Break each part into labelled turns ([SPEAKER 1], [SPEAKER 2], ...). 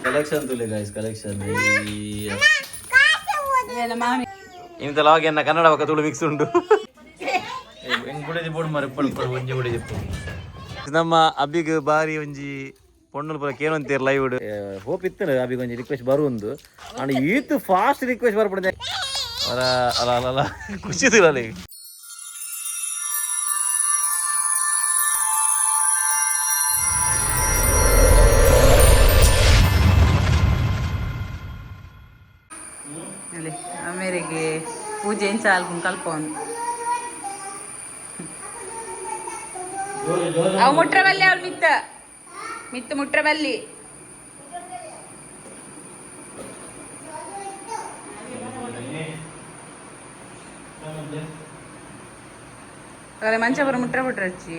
[SPEAKER 1] Collection ತುಲೆ guys, collection.
[SPEAKER 2] ಮಾಮಿ.
[SPEAKER 1] ಇಂತ log ಎನ್ನ ಕನ್ನಡ ಬೊಕ್ಕ ತುಳು ಮಿಕ್ಸ್ ಉಂಡು. ಹೆಂಗ್ ಬುಡದಿ ಬೋಡು ಮರ ಪಡು ಒಂಜಿ ಬುಡದಿ. ನಮ್ಮ ಅಬಿಗ್ ಬಾರಿ ಒಂಜಿ ಪೊಣ್ಣುಲು ಪೂರ ಕೇನೊಂತೀರ್ ಲೈವ್. ಹೋಪ್ ಇತ್ತು ಅಬಿಗ್ ಒಂಜಿ ರಿಕ್ವೆಸ್ಟ್ ಬರುವಂದು. ಅಂಡ್ ಈತ್ ಫಾಸ್ಟ್ ರಿಕ್ವೆಸ್ಟ್ ಬರ್ಪುಂಡು. ಅಲ ಅಲ ಅಲ ಅಲ, ಖುಷಿ ತಿರಲಿ.
[SPEAKER 2] ಅಲ್ಲಿ ಅಮೇರಿಗೆ ಪೂಜೆ ಎಂಚ ಕಲ್ಪವನು. ಅವು ಮುಟ್ರಬಲ್ಲಿ, ಅವ್ರು ಮಿತ್ತ ಮಿತ್ತ ಮುಟ್ರಬಲ್ಲಿ. ಅದೇ ಮಂಚಪುರ ಮುಟ್ರ ಬಿಟ್ರಚ್ಚಿ.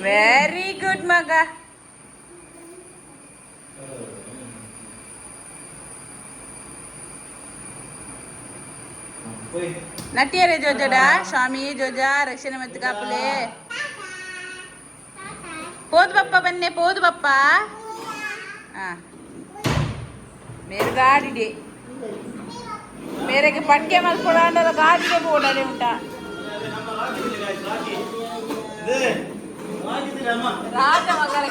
[SPEAKER 2] ವೆರಿ ಗುಡ್ ಮಗ. ನಟಿಯರೇ ಜೋಜಡ ಸ್ವಾಮಿ ಜೋಜ ರಕ್ಷಣೆ ಮತ್ತು ಕಾಪುಲೆ. ಪೋದು ಬಪ್ಪ ಬನ್ನೆ, ಪೋದು ಬಪ್ಪ. ಹಾ, ಮೇರೆ ಗಾಡಿಡೆ ಮೇರೆಗೆ ಪಟ್ಕೆ ಮಲ್ಕೊಡಾಂಡಲ ಗಾಡಿಗೆ ಬೋಡಾರೆ ಉಂಟಾ. ರಾಜ ಮಗಳ.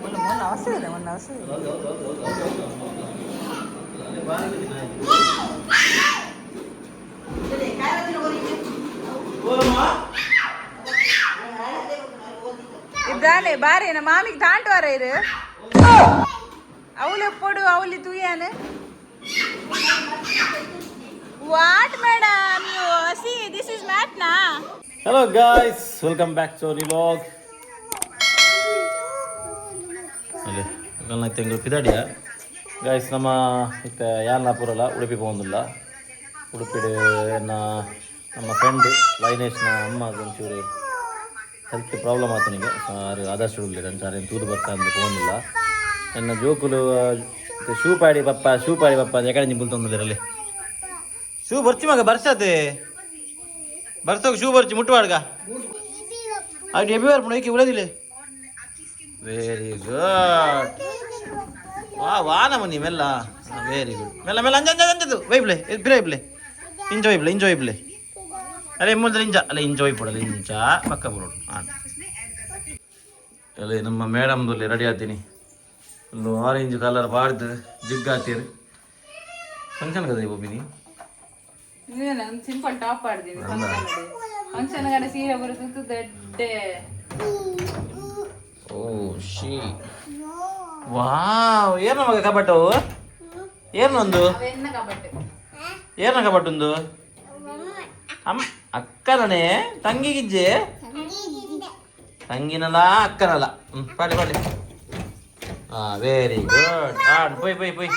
[SPEAKER 2] ಮೊನ್ನೆ ಮೊನ್ನೆ ಅವಸರ ಇದೆ, ಮೊನ್ನೆ ಅವಸರ ಇದೆ. ಇದ್ದಾನೆ ಬಾರಿ ನಮ್ಮ ಮಾಮಿಗೆ ತಾಂಟುವಾರ ಇರು. ಅವಳು ಎಪ್ಪಡು ಅವಳಿ ತೂಯಾನೆ. What madam, you see, this is mat ನಾ.
[SPEAKER 1] Hello guys, welcome back to vlog. ಅಲ್ಲಿ ನನ್ನ ತೆಂಗು ಪಿದಾಡಿಯ ಗಾಯ್ಸ್. ನಮ್ಮ ಇತ್ತೆ ಯಾಲ್ನಾಪುರಲ್ಲ ಉಡುಪಿ ಪೋವೊಂದುಲ್ಲ. ಉಡುಪಿಡ್ ಎನ್ನ ನಮ್ಮ ಫ್ರೆಂಡ್ ಲೈನೇಶ್ನ ಅಮ್ಮ ಒಂಚೂರು ಹೆಲ್ತ್ ಪ್ರಾಬ್ಲಮ್ ಆತನಿಗೆ. ಆರು ಆದರ್ಶ ಉಳ್ಳಿರ ಅಂಚ ತೂದು ಬರ್ತಾ ಅಂದು ಪೋವೊಂದಿಲ್ಲ. ಎನ್ನ ಜೋಕುಲು ಶೂ ಪಾಡಿ ಪಪ್ಪ, ಶೂ ಪಾಡಿ ಪಪ್ಪ. ಎಕಡೆ ಬುಲ್ತೊಂದಿರಲ್ಲಿ ಶೂ ಬರ್ಚಿ ಮಗ. ಬರ್ಸತೆ ಬರ್ಸೋಗ ಶೂ ಬರ್ಚಿ ಮುಟ್ಟುವಾಡ್ಗ. ಅದು ಎಬಿ ಬರ್ಪುಂಡು ಐಕೆ ಉಳದಿಲ್ಲ. Very good. ವಾ ವಾ ನಮನಿ ಮೆಲ್ಲ. Very good. ಮೆಲ್ಲ ಮೆಲ್ಲ, ಅಂಜ ಅಂಜ ಅಂಜದು ವೈಬ್ಲೆ ಬಿರ ವೈಬ್ಲೆ ಇಂಜ ವೈಬ್ಲೆ ಇಂಜ ವೈಬ್ಲೆ. ಅರೆ ಮೊದಲು ಇಂಜ ಅಲ್ಲ, ಇಂಜ ವೈಪುಡಲ್ಲ, ಇಂಚ ಪಕ್ಕ ಬರೋಡು. ಹಾಂ, ಅಲ್ಲಿ ನಮ್ಮ ಮೇಡಮ್ದಲ್ಲಿ ರೆಡಿ ಆಗ್ತೀನಿ. ಒಂದು ಆರೆಂಜ್ ಕಲರ್ ಪಾಡ್ದು ಜಿಗ್ ಹಾಕ್ತೀರಿ. ಫಂಕ್ಷನ್ ಕದ ಬೋಬಿನಿ.
[SPEAKER 2] ಒಂದು ಸಿಂಪಲ್ ಟಾಪ್ ಆಡ್ತೀನಿ. ಫಂಕ್ಷನ್ ಕಡೆ ಸೀರೆ ಬರುತ್ತೆ ದೊಡ್ಡ.
[SPEAKER 1] ಓ she, wow. ಏನು ಮಗ ಕಬಟ್ಟು ಏನೊಂದು?
[SPEAKER 2] ಎನ್ನ ಕಬಟ್ಟೆ?
[SPEAKER 1] ಏನ ಕಬಟ್ಟುಂದು? ಅಮ್ಮ ಅಕ್ಕನನೇ ತಂಗಿಗಿಜ್ಜೆ. ತಂಗಿನಲ್ಲ, ಅಕ್ಕನಲ್ಲ. ಹ್ಮ್, ಪಾಡಿ ಪಾಡಿ. ಹಾ, ವೆರಿ ಗುಡ್. ಹಾಂ, ಪೊಯ್ ಪೊಯ್ ಪೊಯ್.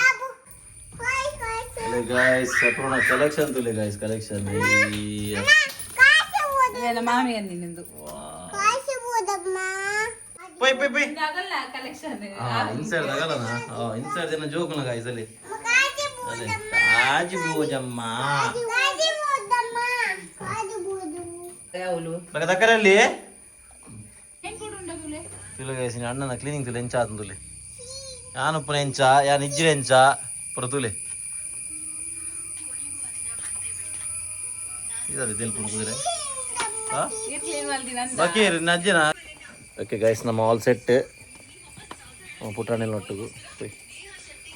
[SPEAKER 1] ಗಾಯ್ಸ್, ಅಪೂರ್ಣ ಕಲೆಕ್ಷನ್ ತುಲೆ ಗಾಯ್ಸ್, ಕಲೆಕ್ಷನ್.
[SPEAKER 2] ನನ್ನ ಮಾಮಿ ನಿಂದು.
[SPEAKER 1] ಪೊಯ್ ಪೊಯ್ ಪೊಯ್.
[SPEAKER 2] ಆಗಲ್ಲ ಕಲೆಕ್ಷನ್.
[SPEAKER 1] ಹಾ, ಇನ್ಸೈಡ್ ಆಗಲ್ಲನಾ? ಇನ್ಸೈಡ್ ಜನ ಜೋಕುನ ಗಾಯ್ಸ್. ಅಲ್ಲಿ ಅಲ್ಲಿ ಕಾಜು ಬೋಜಮ್ಮ.
[SPEAKER 2] ಅವಳು
[SPEAKER 1] ಮಗ ತಕ್ಕರಲ್ಲಿ ತುಲೆ ಗಾಯ್ಸ್. ಅಣ್ಣನ ಕ್ಲೀನಿಂಗ್ ತುಲೆ ಎಂಚ ಆತುಲೆ. ಯಾನ್ ಉಪ್ಪುನ ಎಂಚ, ಯಾನ್ ಇಜ್ಜಿರ ಎಂಚ ಪುರ ತುಲೆ. ಇದಲ್ಲಿ ತೆಲ್ಪುಂಡು ಕುದುರೆ.
[SPEAKER 2] ಕ್ಲೀನ್ ಮಾಡ್ತೀನಿ.
[SPEAKER 1] ಬಾಕಿ ನಜ್ಜಿನ. ಓಕೆ ಗೈಸ್, ನಮ್ಮ ಆಲ್ ಸೆಟ್. ಪುಟ್ರಾಣಿಲ್ ಒಟ್ಟುಗು.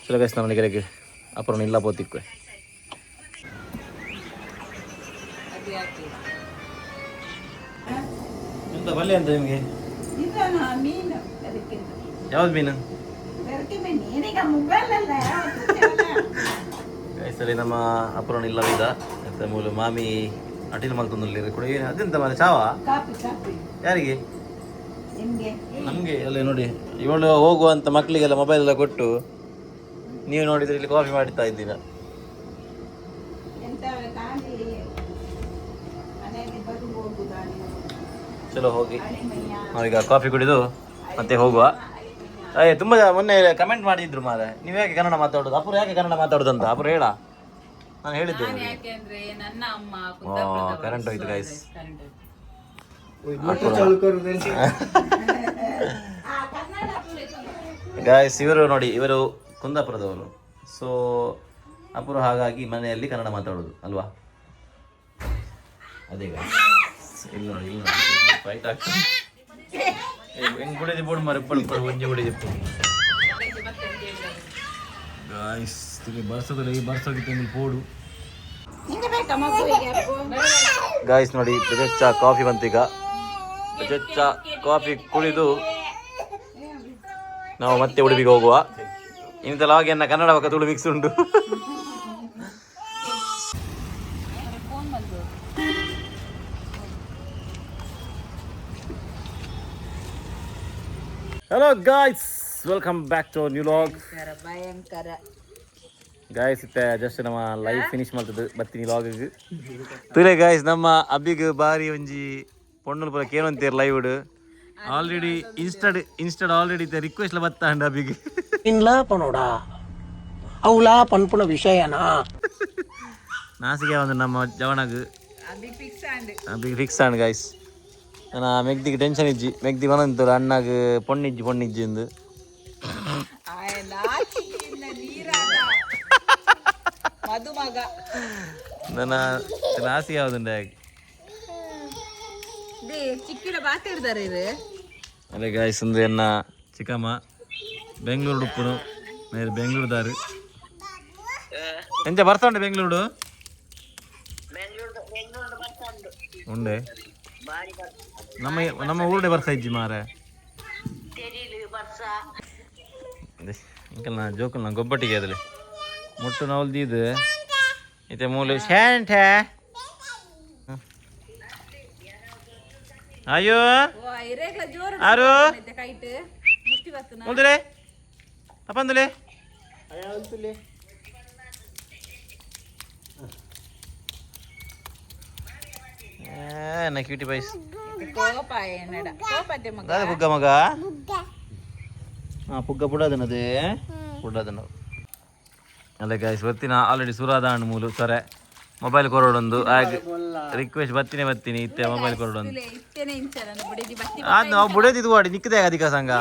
[SPEAKER 1] ಚಲೋ ಗೈಸ್, ನಮ್ಮ ನಿಗರಿಗೆ ಅப்புறம் ಇಲ್ಲ ಪೋತಿಕ್ವೆ.
[SPEAKER 2] ಅದು ಯಾಕೆ?
[SPEAKER 1] ಎಂತ ಬಲ್ಲೆ ಅಂತ ನಿಮಗೆ?
[SPEAKER 2] ಮೀನು ಅದಕ್ಕೆ.
[SPEAKER 1] ಯಾವ್ದು ಮೀನು?
[SPEAKER 2] ಬೆರಕೆ ಮೀನು. ಏನೀಗ ಮೊಬೈಲ್ ಅಲ್ಲ.
[SPEAKER 1] ಗೈಸ್, ಅಲ್ಲಿ ನಮ್ಮ ಅಪುರಣ ಇಲ್ಲ ಇದ ಎಂತ ಮೂಲು ಮಾಮಿ ಅಟಿಲ್ ಮಲ್ತೊಂದುಲ್ಲೇರು ಕೂಡ. ಏನು ಅದೆಂತ ಮಾರೆ, ಚಾವಾ?
[SPEAKER 2] ಕಾಪಿ ಕಾಪಿ.
[SPEAKER 1] ಯಾರಿಗೆ?
[SPEAKER 2] ನಿಮಗೆ.
[SPEAKER 1] ನಮಗೆ. ಅಲ್ಲಿ ನೋಡಿ, ಇವಳು ಹೋಗುವಂತ ಮಕ್ಕಳಿಗೆಲ್ಲ ಮೊಬೈಲ್ ಎಲ್ಲ ಕೊಟ್ಟು, ನೀವು ನೋಡಿದ್ರೆ ಇಲ್ಲಿ ಕಾಫಿ ಮಾಡ್ತಾ ಇದ್ದೀರಾ.
[SPEAKER 2] ಎಂತ ಖಾಲಿ ಮನೆಯಲ್ಲಿ ಬರು ಹೋಗುದಾ ನೀವು?
[SPEAKER 1] ಚಲೋ, ಹೋಗಿ ನಾವೀಗ ಕಾಫಿ ಕುಡಿದು ಮತ್ತೆ ಹೋಗುವ. ಅಯ್ಯ, ತುಂಬ ಮೊನ್ನೆ ಕಮೆಂಟ್ ಮಾಡಿದ್ರು ಮಾರೆ, ನೀವು ಯಾಕೆ ಕನ್ನಡ ಮಾತಾಡೋದು, ಅಪುರ ಯಾಕೆ ಕನ್ನಡ ಮಾತಾಡೋದು ಅಂತ. ಅಪುರ ಹೇಳ, ನಾನು ಹೇಳಿದ್ದೆ
[SPEAKER 2] ನಾನು
[SPEAKER 1] ಅವ್ರಿಗೆ.
[SPEAKER 2] ಯಾಕೆ ಅಂದ್ರೆ ನನ್ನ ಅಮ್ಮ
[SPEAKER 1] ಕರೆಂಟ್ ಹೋಯ್ತು ಗೈಸ್.
[SPEAKER 2] ಕರೆಂಟ್.
[SPEAKER 1] ಗಾಯ್ಸ್, ಇವರು ನೋಡಿ, ಇವರು ಕುಂದಾಪುರದವರು. ಸೊ ಅಪುರ ಹಾಗಾಗಿ ಮನೆಯಲ್ಲಿ ಕನ್ನಡ ಮಾತಾಡೋದು ಅಲ್ವಾ? ಅದೇ guys. ಇಲ್ಲ ನೋಡಿ, ಇಲ್ಲ ನೋಡಿ, ಫೈಟ್ ಆಗ್ತದೆ. ಹೆಂಗ್ ಗುಡಿದಿ ಬೋರ್ಡ್ ಮಾರೆ, ಪಡು ಪಡು ಒಂಜಿ ಗುಡಿದಿ. ಗಾಯ್ಸ್, ಬರ್ಸೋದಿಲ್ಲ ಈ ಬರ್ಸೋಗಿತ್ತು ಪೋಡು. ಗಾಯ್ಸ್ ನೋಡಿ, ಚಾ ಕಾಫಿ ಬಂತೀಗ. ಚಾ ಕಾಫಿ ಕುಡಿದು ನಾವು ಮತ್ತೆ ಉಡುಪಿಗೆ ಹೋಗುವ. ಇಂತೆಲ್ಲ ಆಗಿ ಕನ್ನಡ ಪಕ್ಕ ತುಳು ಮಿಕ್ಸ್ ಉಂಟು.
[SPEAKER 2] ಫೋನ್ ಬಂತು.
[SPEAKER 1] Hello guys, welcome back to new vlog.
[SPEAKER 2] ಭಯಂಕರ.
[SPEAKER 1] ಗಾಯ್ಸ್, ಇತ್ತೆ ಜಸ್ಟ್ ನಮ್ಮ ಲೈಫ್ ಫಿನಿಶ್ ಮಾಡ್ತದೆ ಬತ್ತೀನಿ ಲಾಗ್. ತುಲೆ ಗಾಯ್ಸ್, ನಮ್ಮ ಅಬ್ಬಿಗೆ ಬಾರಿ ಒಂಜಿ ಪೊಣ್ಣುಲು ಪೂರ ಕೇಳಂತೀರ್ ಲೈವ್ ಆಲ್ರೆಡಿ. ಇನ್ಸ್ಟಾಡ್ ಆಲ್ರೆಡಿ ರಿಕ್ವೆಸ್ಟ್ ಬತ್ತಾಂಡ ಅಬ್ಬಿಗೆ.
[SPEAKER 3] ಇನ್ಲಾ ಪನೋಡಾ ಅವಲಾ ಪನ್ಪುನ ವಿಷಯನಾ?
[SPEAKER 1] ನಾಸಿಗೆ ಒಂದು ನಮ್ಮ ಜವನಗ್.
[SPEAKER 2] ಅಭಿ ಫಿಕ್ಸ್ ಆಂಡ್.
[SPEAKER 1] ಅಬ್ಬಿಗೆ ಫಿಕ್ಸ್ ಆಂಡ್ ಗಾಯ್ಸ್. ನನ್ನ ಮೆಗ್ದಿಗೆ ಟೆನ್ಷನ್ ಇಜ್ಜಿ. ಮೆಗ್ದಿ ಬನಂತರು ಅಣ್ಣಗ್ ಪೊಣ್ಣಿಜ್ಜಿ ಪೊಣ್ಣಿಜ್ಜಿ ಎಂದು.
[SPEAKER 2] ನೀರಾದ ಮದುಮಗ.
[SPEAKER 1] ನನ್ನ ನಾಸಿಗೆ ಯಾವ್ದುಂಡ?
[SPEAKER 2] They ಚಿಕ್ಕಿಡ ಬಾತಿಡ್ತಾರೆ ಇದು.
[SPEAKER 1] ಅದೇ ಗಾಯ್ಸ್, ಅಂದ್ರೆ ಎನ್ನ ಚಿಕ್ಕಮ್ಮ ಬೆಂಗಳೂರು ಉಪ್ಪುನು ಮೇರೆ ಬೆಂಗಳೂರು ದಾರು. ಎಂಚ ಬರ್ತಾ ಉಂಟು ಬೆಂಗಳೂರು ಉಂಡೆ? ನಮ್ಮ ನಮ್ಮ ಊರುಡೆ ಬರ್ತಾ ಇಜ್ಜಿ ಮಾರೆ. ಅಂಕಲ್, ನಾ ಜೋಕಲ್ ನಾ ಗೊಬ್ಬಟ್ಟಿಗೆ ಅದಲ್ಲಿ ಮುಟ್ಟು ನವಲ್ದಿದ್ದು ಇತ್ತೆ ಮೂಲೆ ಶಾಂಟ್. ಅಯ್ಯೋ.
[SPEAKER 2] ಓ ಇರೇಗ್ಲ ಜೋರು.
[SPEAKER 1] ಆರು.
[SPEAKER 2] ಕೈಟ್ ಮುಷ್ಟಿ ಬರ್ತನ.
[SPEAKER 1] ಮುಲ್ದುಲೆ ಅಪ್ಪಂದುಲೆ. ನಾ ಕ್ಯೂಟಿ ಪೈಸ್.
[SPEAKER 2] ಕೋಪ ಏನಡ ಕೋಪ ಮಗ.
[SPEAKER 1] ದಾದ ಪುಗ್ಗ ಮಗ? ಹಾಂ, ಪುಗ್ಗ ಪುಡದನದೇ ಪುಡದನ. ಅಲ್ಲ ಗಾಯ್ಸ್, ಬರ್ತೀನಿ ಆಲ್ರೆಡಿ ಸುರಾದ ಮೂಲು ಸೊರೆ ಮೊಬೈಲ್ ಕೊರಡೊಂದು ಆಗ ರಿಕ್ವೆಸ್ಟ್ ಬತ್ತೀನಿ ಬತ್ತೀನಿ ಇತ್ತೆ ಮೊಬೈಲ್ ಕೊರಡೊಂದು.
[SPEAKER 2] ಇತ್ತೇನೆ ಇಂಚ ನನ್ನ ಬುಡಿದಿ ಬತ್ತಿ.
[SPEAKER 1] ಅದು ನಾವು ಬುಡದಿ ತೂವಾಡಿ ನಿಕ್ಕದೆ ಅಧಿಕ ಸಂಘ.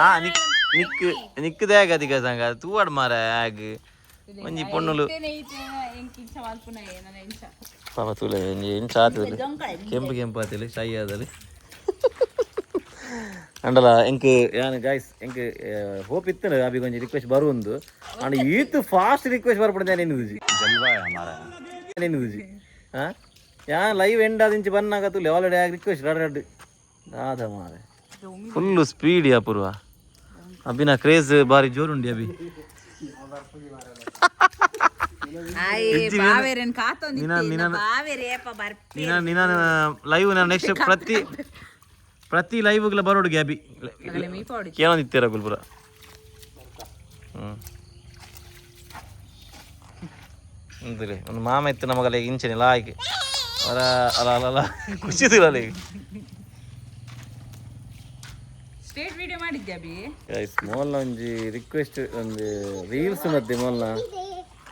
[SPEAKER 1] ಆ ನಿಕ್ ನಿಕ್ ನಿಕ್ಕದೆ ಅಧಿಕ ಸಂಘ ತೂವಾಡ್ ಮಾರ ಆಗ ಒಂಜಿ ಪೊಣ್ಣುಲು.
[SPEAKER 2] ಇತ್ತೇನೆ ಇತ್ತೇನೆ ಎಂಕ್ ಇಂಚ ಮಲ್ಪುನ ನನ್ನ ಇಂಚ.
[SPEAKER 1] ಪಾಪ ತೂಲೆ, ಒಂಜಿ ಇಂಚ ಆತದಲ್ಲಿ ಕೆಂಪು ಕೆಂಪು ಆತಲಿ ಶೈ ಆದಲ್ಲಿ ಅಂಡಲ. ಎಂಕ್ ಯಾನ್ ಗಾಯ್ಸ್, ಎಂಕ್ ಹೋಪ್ ಇತ್ತು ಅಬಿಗೆ ಒಂಜಿ ರಿಕ್ವೆಸ್ಟ್ ಬರುವಂದು. ಅಂಡ್ ಈತ್ ಫಾಸ್ಟ್ ರಿಕ್ವೆಸ್ಟ್ ಬರ್ಪುಂಡು ನಿನ್ನುಜಿ ನಿನ್ನುಜಿ. ಹಾ, ಯಾನ್ ಲೈವ್ ಎಂಡ್ ಆದಿಂಚಿ ಬನ್ನಾಗ ತೂಲೆ ಆಲ್ರೆಡಿ ಆಗ ರಿಕ್ವೆಸ್ಟ್ ರಡ್ ರಡ್ ಆದ ಮಾರೆ. ಫುಲ್ಲು ಸ್ಪೀಡ್ ಅಪೂರ್ವ. ಅಭಿನ ಕ್ರೇಜ್ ಬಾರಿ ಜೋರುಂಡಿ ಅಭಿ.
[SPEAKER 2] ಬಾವೇರೇನ್ ಕಾತೊಂದು.
[SPEAKER 1] ನಿನ್ನ ನಿನ್ನ
[SPEAKER 2] ಬಾವೇರೇಪ ಬರ್ಪ.
[SPEAKER 1] ನಿನ್ನ ನಿನ್ನ ಲೈವ್ ನಾನು ನೆಕ್ಸ್ಟ್ ಪ್ರತಿ ಪ್ರತಿ ಲೈವ್ಗಳ ಬರೋಡುಗೆ ಅಭಿ ಕೇಳೋದಿತ್ತೀರ ಗುಲ್ಪುರ. ಹ್ಞೂ ಅಂತಾರೆ ಒಂದು ಮಾಮ ಇತ್ತು ನಮಗಲ್ಲ ಇಂಚನೆ ಲಾಯ್ಕ್ ಅಲ್ಲ ಅಲ್ಲ ಅಲ್ಲ ಅಲ್ಲ ಖುಷಿದಿಲ್ಲ ಈಗ.
[SPEAKER 2] ಸ್ಟೇಟ್ ವಿಡಿಯೋ ಮಾಡಿದ್ಯಾ ಬಿ?
[SPEAKER 1] ಗೈಸ್, ಮೋಲ್ನ ಒಂಜಿ ರಿಕ್ವೆಸ್ಟ್ ಒಂದು ರೀಲ್ಸ್ ಮಧ್ಯೆ ಮೋಲ್ನ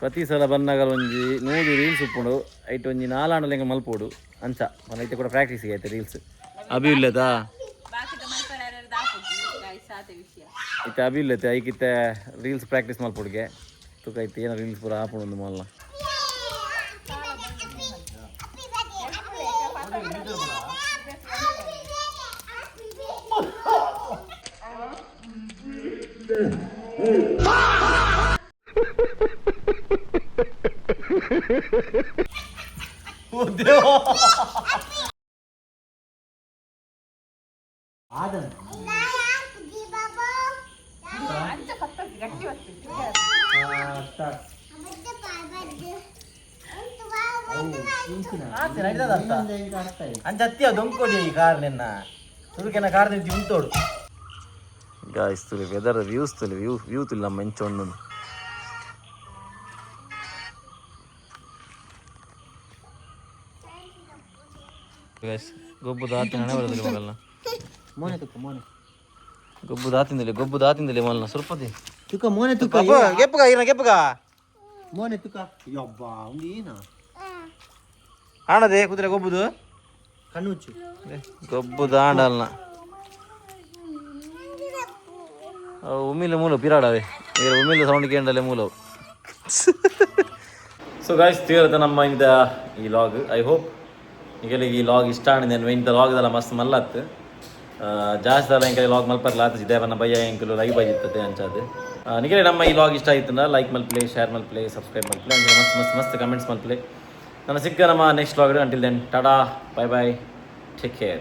[SPEAKER 1] ಪ್ರತಿ ಸಲ ಬಂದಾಗ ಒಂಜಿ 100 ರೀಲ್ಸ್ ಉಪ್ಪುಂಡು. ಐಟ್ ಒಂಜಿ ನಾಲಾಂಡಲ ಎಂಗ ಮಲ್ಪೋಡು ಅಂಚ ಮನ ಐತೆ ಕೂಡ ಪ್ರಾಕ್ಟೀಸ್ ಆಯ್ತು ರೀಲ್ಸ್. ಅಭಿ ಇಲ್ಲದಾ?
[SPEAKER 2] ಬಾಕಿದ ಮಲ್ಪರ ಯಾರ್ಯಾರು ದಾಪುಜಿ ಗಾಯ್ಸ್, ಆತೆ ವಿಷಯ.
[SPEAKER 1] ಇತ್ತೆ ಅಭಿ ಇಲ್ಲತೆ ಐಕಿತ್ತೆ ರೀಲ್ಸ್ ಪ್ರಾಕ್ಟೀಸ್ ಮಲ್ಪೊಡುಗೆ ತುಕ ಐತೆ ಏನೋ ರೀಲ್ಸ್ ಪೂರ ಆಪುಂಡು ಒಂದು ಮೋಲ್ನ. ಅಂಚತ್ತಿ ದೊಂಕೊಡಿ ಈ ಕಾರ್ ನಿನ್ನ ತುರುಕೆನ ಕಾರ್ ನಿಂತು ಉಂಟೋಡು. ಗಾಯ್ಸ್, ತುಲಿ ವೆದರ್ ವ್ಯೂಸ್ ತುಲಿ ವ್ಯೂ ವ್ಯೂ ತುಲಿ ನಮ್ಮ ಇಂಚ ಒಂದು. ಗಾಯ್ಸ್, ಗೊಬ್ಬದ ಆತ ಹಣೆ ಬರೋದಿಲ್ಲ ಮಗಲ್ನ.
[SPEAKER 3] ಮೋನೆ ತುಕ್ಕು ಮೋನೆ.
[SPEAKER 1] ಗೊಬ್ಬು ದಾತಿಂದಿಲ್ಲ, ಗೊಬ್ಬು ದಾತಿಂದಿಲ್ಲ ಮಲ್ನ ಸ್ವಲ್ಪ.
[SPEAKER 4] ತುಕ ಮೋನೆ ತುಕ.
[SPEAKER 1] ಗೆಪ್ಪುಗ ಇರ ಗೆಪ್ಪುಗ.
[SPEAKER 4] ಮೋನೆ ತುಕ ಯಬ್ಬಾ ಒಂದು ಏನ.
[SPEAKER 1] ಆಣದೆ ಕುದುರೆ ಗೊಬ್ಬುದು.
[SPEAKER 4] ಕಣ್ಣುಚ್ಚು.
[SPEAKER 1] ಗೊಬ್ಬು ದಾಂಡಲ್ನ ಉಮ್ಮಿಲ್ಲ ಮೂಲ ಪಿರಾಡವೆ ಈಗ ಉಮ್ಮಿಲ್ಲ ಸೌಂಡ್ ಕೇಂಡಲೆ ಮೂಲವು. ಸೊ ಗಾಯ್ಸ್, ತೀವ್ರತೆ ನಮ್ಮ ಇಂದ ಈ ಲಾಗ್. I hope ನಿಗಲಿಗೆ ಈ ಲಾಗ್ ಇಷ್ಟ ಆಣಿದೆ. ಇಂಥ ಲಾಗ್ದಲ್ಲ ಮಸ್ತ್ ಮಲ್ಲತ್ತು ಜಾಸ್ತಿ ದಾಲ ಎಂಕಲೆ ಲಾಗ್ ಮಲ್ಪರ್ಲ ಆತು ದೇವನ ಬಯ್ಯ ಎಂಕಲು ಲೈವ್ ಬಾಜಿತ್ತದೆ ಅಂಚಾದು. ನಿಗಲೆ ನಮ್ಮ ಈ ಲಾಗ್ ಇಷ್ಟ ಆಯ್ತಂದ ಲೈಕ್ ಮಲ್ಪ್ಲೆ, ಶೇರ್ ಮಲ್ಪ್ಲೆ, ಸಬ್ಸ್ಕ್ರೈಬ್ ಮಲ್ಪ್ಲೆ, ಅಂಚನೆ ಮಸ್ತ್ ಮಸ್ತ್ ಮಸ್ತ್ ಕಮೆಂಟ್ಸ್ ಮಲ್ಪ್ಲೆ. ನನ್ನ ಸಿಕ್ಕ ನಮ್ಮ next vlog. Until then, tata, bye bye, take care.